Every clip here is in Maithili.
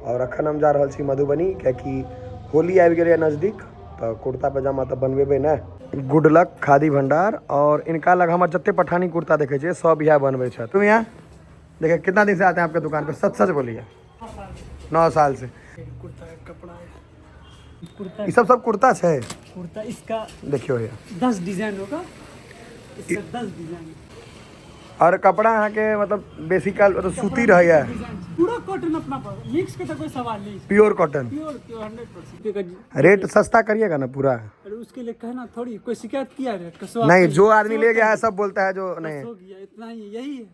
आओर अखन हम जा रहल छी मधुबनी, कियाकि होली आबि गेलैए नजदीक, तऽ कुर्ता पैजामा तऽ बनबेबै ने। गुड लक खादी भंडार, और इनका लग हमर जते पठानी कुर्ता देखै छियै सब इएह बनबै छथि। तुम यहाँ देखिए कितना दिन से आते हैं आपके दुकान पे? सच सच बोलिए। 9 साल से। कुर्ता का कपड़ा है, कुर्ता। ई सब सब कुर्ता छै। कुर्ता इसका। देखियो ये। 10 डिजाइन होगा इसका, 10 डिजाइन। और कपड़ा अहाँके मतलब बेसी काल मतलब सूती रहैया? डिजाइन पूरा कॉटन अपना पास, मिक्स के तो कोई सवाल नहीं। Pure cotton? Pure pure, 100%। Rate सस्ता करिएगा ना पूरा। अरे, उसके लिए कहना थोड़ी, कोई शिकायत किया है रेट का? सो नहीं, जो आदमी ले गया है सब बोलता है जो नहीं। हो गया, इतना ही, यही है।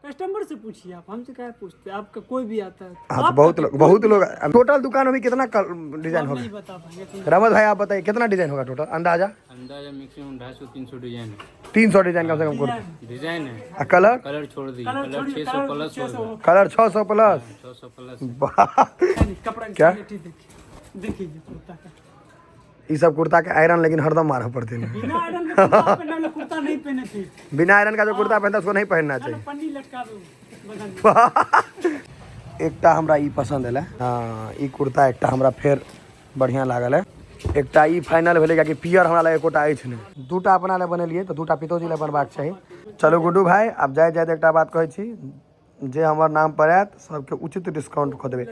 कस्टमर से पूछिए आप, हमसे क्या पूछते हैं? आपका कोई भी आता है। हाँ तो बहुत लोग, बहुत लोग। टोटल दुकान में कितना डिजाइन होगा? नहीं बता पाएंगे तो। रमत भाई, आप बताइए, कितना डिजाइन होगा टोटल अंदाजा? अंदाजा मैक्सिमम 250-300 डिजाइन है। 300 डिजाइन कम से कम कुर्ता डिजाइन है। आ कलर? कलर छोड़ दीजिए, कलर 600 प्लस होगा। Colour 600 plus? 600 प्लस। वाह। नहीं, कपड़ा की क्या? क्वालिटी देखिए, देखिए कुर्ता का। ई सब कुर्ता के आयरन लेकिन हरदम मारऽ पड़ते ने। बिना आयरन के कुर्ता पहनने वाला कुर्ता नहीं पहने थे। बिना आयरन का जो कुर्ता पहनता है, उसको नहीं पहनना चाहिए। पन्नी लटका दो बगल में। एकटा हमरा ई पसंद एलै। हँ, ई कुर्ता एकटा हमरा फेर बढ़िआँ लागल है। एकटा ई फाइनल भेलै, कियाकि पियर हमरा लग एकोटा अछि नहि। दूटा अपना लए बनेलियै तऽ दूटा पितोजी लए बनबाक चाही। चलू गुड्डू भाई, आब जाइत जाइत एकटा बात कहै छी, जे हमर नाम पर आयत सबके उचित डिस्काउंट कऽ देबै।